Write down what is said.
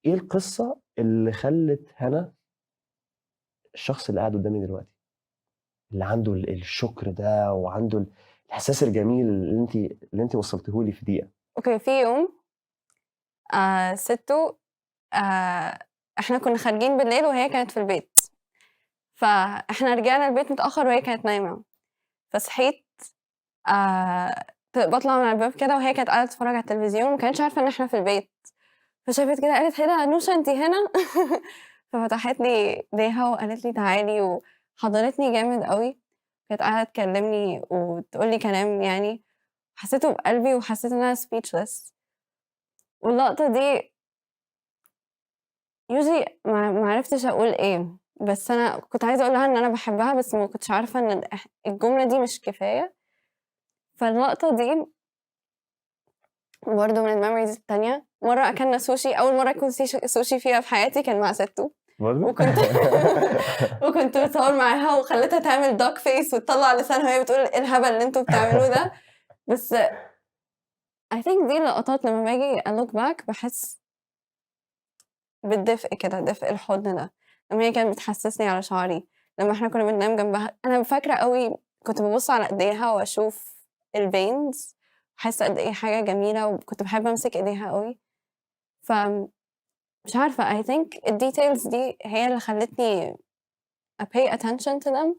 إيه القصة اللي خلّت هنا الشخص اللي قاعد قدّامي دلوقتي؟ اللي عنده الشكر ده وعنده الإحساس الجميل اللي أنتِ وصّلتيه لي في دقيقة. okay، في يوم ستو، إحنا كنا خارجين بالليل وهي كانت في البيت، فإحنا رجعنا البيت متأخر وهي كانت نايمة، فصحيت باطلع من على الباب كده وهي كانت قاعدة تتفرج على التلفزيون وما كانتش عارفة إن إحنا في البيت، فشافت كده قالت: "إيه ده نوشا أنتِ هنا؟" ففتحت لي إيديها وقالت لي: "تعالي." وحضنتني جامد أوي، كانت قاعدة تكلمني وتقول لي كلام يعني حسيته بقلبي وحسيت إن أنا speechless. واللقطة دي usually ما عرفتش أقول إيه، بس أنا كنت عايزة أقول لها إن أنا باحبها، بس ما كنتش عارفة إن الجملة دي مش كفاية. فاللقطة دي برضه من الmemories التانية، مرة أكلنا سوشي، أول مرة آكل سوشي فيها في حياتي كان مع ستو. برضه؟ وكنت باتصور معاها وخليتها تعمل duck face وتطلّع لسانها وهي بتقول إيه الهبل اللي أنتم بتعملوه ده، بس I think دي اللقطات لمّا باجي أlook back باحس بالدفء كده، دفء الحضن ده، لمّا هي كانت بتحسسني على شعري، لمّا إحنا كنا بننام جنبها، أنا فاكرة أوي كنت بابُص على إيديها وأشوف الveins، أحس قد إيه حاجة جميلة، وكنت باحب أمسك إيديها أوي. مش عارفة، I think الdetails دي هي اللي خلّتني أpay attention to them.